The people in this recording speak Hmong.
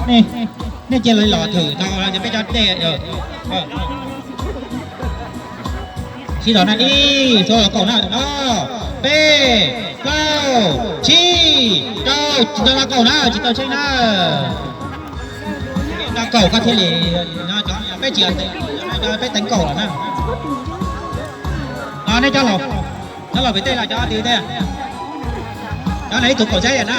Nej, nej cia li los thwm tau cov peb cov dej. Sib tau na, ib, txhua los kaum na, ob, peb, plaub, tsib, rau, tsis tau los kaum na, tsis tau tsheej na. Los kaum koj thiaj li, peb tsis, peb teev kaum los na. Nej cov laus, cov laus pem tej los cov twg tej? Cov no ib tug kaum xyab yam na.